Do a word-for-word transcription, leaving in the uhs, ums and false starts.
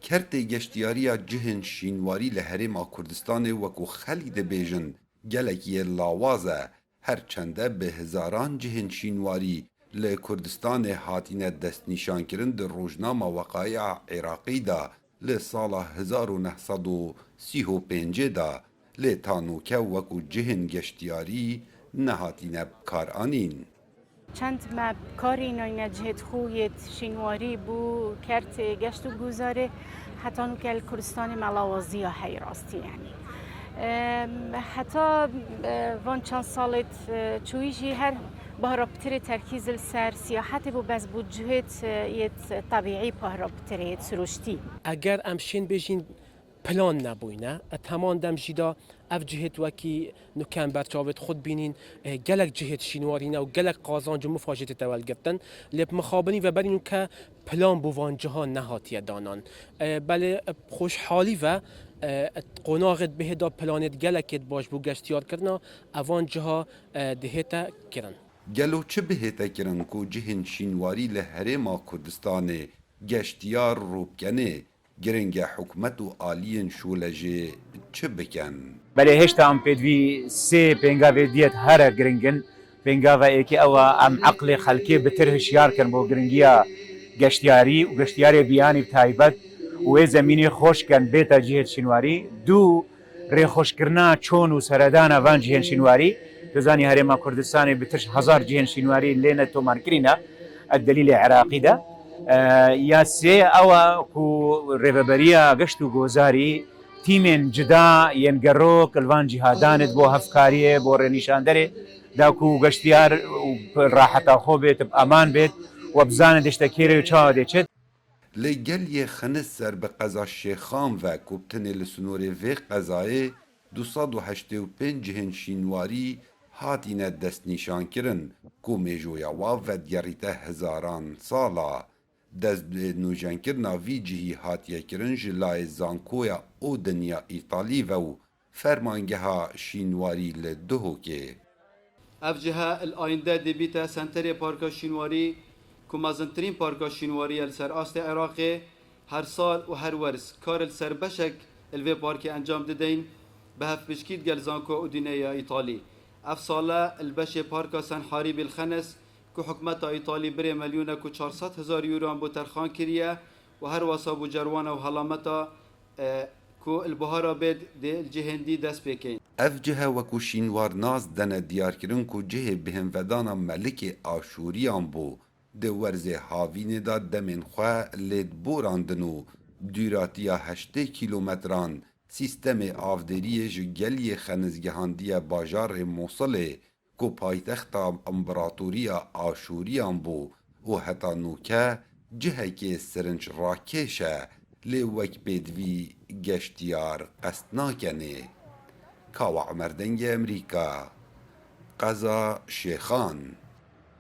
Kertê geştiyariya cihên şînwarî li Herêma Kurdistanê, wekû xelk dibêjin, gelekî yê lawaz e, her çende bi hezaran cihên şînwarî li Kurdistanê hatine destnîşankirin di rojnama Weqaîa Iraqî de li sala hezar û neh sed û sî û pêncê de, lê ta nûke wekû cihên geştiyarî nehatine bikaranîn. Çend me karî nayne cihêt xû yêt şînwarî bû kertê geşt û guzarê, heta nûke li Kurdistanê me lawaziya hey rastî, yanî. Em, heta, e, van çend salêt, e, çûyî jî her bahra pitirê terkîz li ser siyahetê bû, bes bû cihêt, e, yêt tebîî, bahra pitirê yêt siruştî. Eger em şên bêjîn, plan nebûyne. Ed heman dem jî de ev cihêt wekî nuke em berçavêt xwe dibînîn, e, gelek cihêt şînwarî ne û gelek qazanc û mifajê tê tewelgirtin. Lê bi mixabinî ve berî nuke plan bo van ciha nehatiye danan. E, belê, e, xweşhalî ve, e, qonaxêt bihêda planêt gelekêt baş bo geştiyarkirina evan ciha, e, dihête kirin. Gelo çi bihête kirin ku cihên şînwarî li Herêma Kurdistanê geştiyar rû bikenê? Giring e hikûmet û aliyên şûle jê çi bikin? Belê hêşta em pêdivî sê pêngavê diyet here giring in. Pêngava êkê ew e, em eqlê xelkê bitir hişyar kin bo giringiya geştiyarî û geştiyarê biyanî bi taybet û wê zemînê xweş kin bête cihêt şînwarî. Du, rêxweşkirina çon û seredana van cihên şînwarî. Tu zanî Herêma Kurdistanê bi tiş hezar cihên şînwarî lê ne tomarkirî ne, ed delîlê Iraqî de. E, ya sê ew e ku Rêveberiya Geşt û Gozarî tîmên cida yên gerok li van ciha danê bo hevkariyê, bo rênîşanderê, da ku geştiyar û bi raheta xwe bêt, bi eman bêt, we bizane dê ji te kê re û çawa dê çêt. Lê gel yê Xiniz ser bi qeza Şêxan ve ku bi tinê li sinorê vê qezayê du sed û heştê û pênc cihên şînwarî hatine destnîşankirin ku mêjoya wa vedigerîte hezaran sal a. Dest bi nûjenkirina vî cihî hatiye kirin ji layê Zankoya Odinya Îtalî ve û Fermangeha Şînwarî li Duhokê. Ev cihe li ayînde dê bîte senterê parka şînwarî, ku mezintirîn parka şînwarî ye li ser astê Iraqê. Her sal û her werz kar li ser beşek li vê parkê encam dideyn, bi hevpişkî digel Zanko Udine ya Îtalî. Ev sale li beşê parka Sen Harîbî li Xenes, ku hikûmeta Îtalî birê melyûnek û çar sed hezar euroyan bo terxan kiriye û her wesa bo cerwana û helameta, e, ku li bihara bêt dê li cihên dî dest pê keyn. Ev cihe wekû şînwar nas dene diyarkirin ku cihê bihênvedana melikê Aşûriyan bû. Di werzê havînê de demên xwe lê diborandin û dûratiya heştê kîlometran sîstemê avdêriyê ji Geliyê Xeniz gihandiye bajarê Mosilê, ku paytexta împaratoriya Aşûriyan bû û heta nûke cihekê sirinc rakêş e, lê wek pêdivî geştiyar qest nakenê. Kawa Umer, Dengê Emerîka, qeza Şêxan.